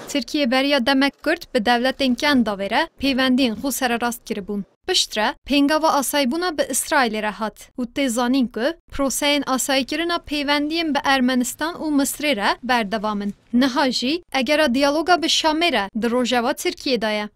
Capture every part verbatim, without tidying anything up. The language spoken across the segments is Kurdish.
Tirkiye beriya demek kurt bi dewletên Kendavê re pêwendiyên xwe sererast kiribûn. Piştre pêngava asayîbûna bi Îsraîlê re hat û tê zanîn ku proseyên asayîkirina pêwendiyên bi Ermenistan û Misrê re berdewam in. Niha jî egera diyaloga bi Şamê re di rojeva Tirkiyê de ye.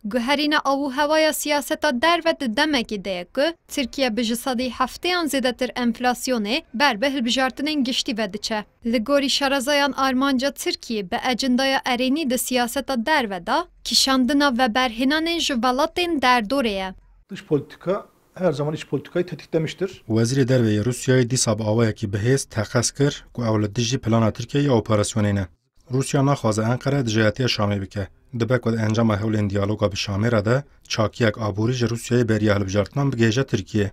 Guherîna avûhewaya siyaseta derve di demekê de ye ku Tirkiye bi ji sedî heftêyan zêdetir enflasyonê ber bi hilbijartinên giştî ve diçe. Li gorî şarezayan armanca Tirkiyê bi ecendaya erênî di siyaseta derve de kişandina veberhênanên ji welatên derdorê ye. Dış politika her zaman iç politikayı tetiklemiştir. Wezîrê Derve yê Rûsyayê dîsa bi awayekî bihêz teqez kir ku ew li dijî plana Tirkiyeyê ya operasyonê ne. Rûsya naxwaze Enqere dijayetiya Şamê bike. Dibe ku di encama hewlên diyaloga bi Şamê re de çakiyek aborî ji Rûsyayê beriya hilbijartinan bigihêje Tirkiyê.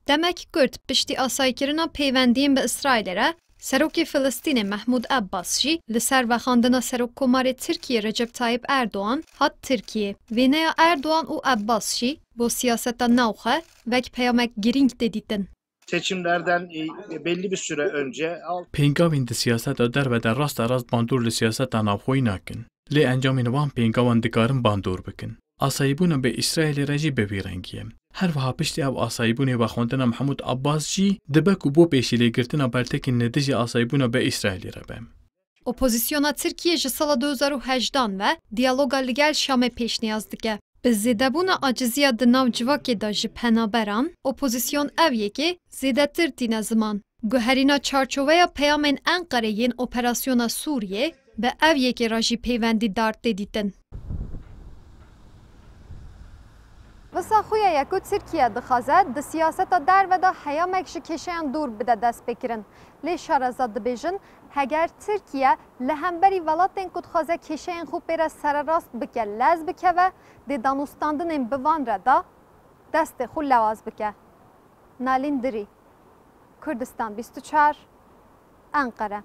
Demek kurt piştî asayîkirina pêwendiyên bi Îsraîlê re, Serokê Filistînê Mehmûd Ebbas jî li ser vexandina Serokkomarê Tirkiyê Recep Tayyip Erdogan hat Tirkiyê. Wêneya Erdogan û Ebbas jî bo siyaseta navxwe wek peyamek girîng tê dîtin. Seçimlerden e, belli bir süre önce Pêngavên di siyaseta derve de rasterast bandor li siyaseta navxweyî nakin. Lê encamên wan pêngavan dikarin bandor bikin. Asayîbûna bi Îsraîlê re jî bi vî rengî ye. Her wiha piştî ev asayîbûnê vexwendina Mehmûd Abbas jî dibe ku bo pêşîlêgirtina bertekên li dijî asayîbûna bi Îsraîlê re be. Opozisyona Tirkiyê ji sala du hezar û hejdan ve diyaloga li gel Şamê pêşniyaz dike. Bi zêdebûna aciziya di nav civakê de ji penaberan, opozisyon ev yekê zêdetir tîne ziman. Guherîna çarçoveya peyamên Enqerê yên operasyona Sûriyê bi ev yekê re jî pêwendîdar tê dîtin. Wisa xuya ye ku Tirkiye dixwaze di siyaseta derve de heyamek ji kêşeyan dûr bide destpêkirin. Lê şareza dibêjin, heger Tirkiye li hemberî welatên ku dixwaze kêşeyên xwe pê re sererast bike, lez bikeve, dê danûstandinên bi van re de destê xwe lewaz bike. Nalîn Dirî, Kurdistan bîst û çar, Enqere.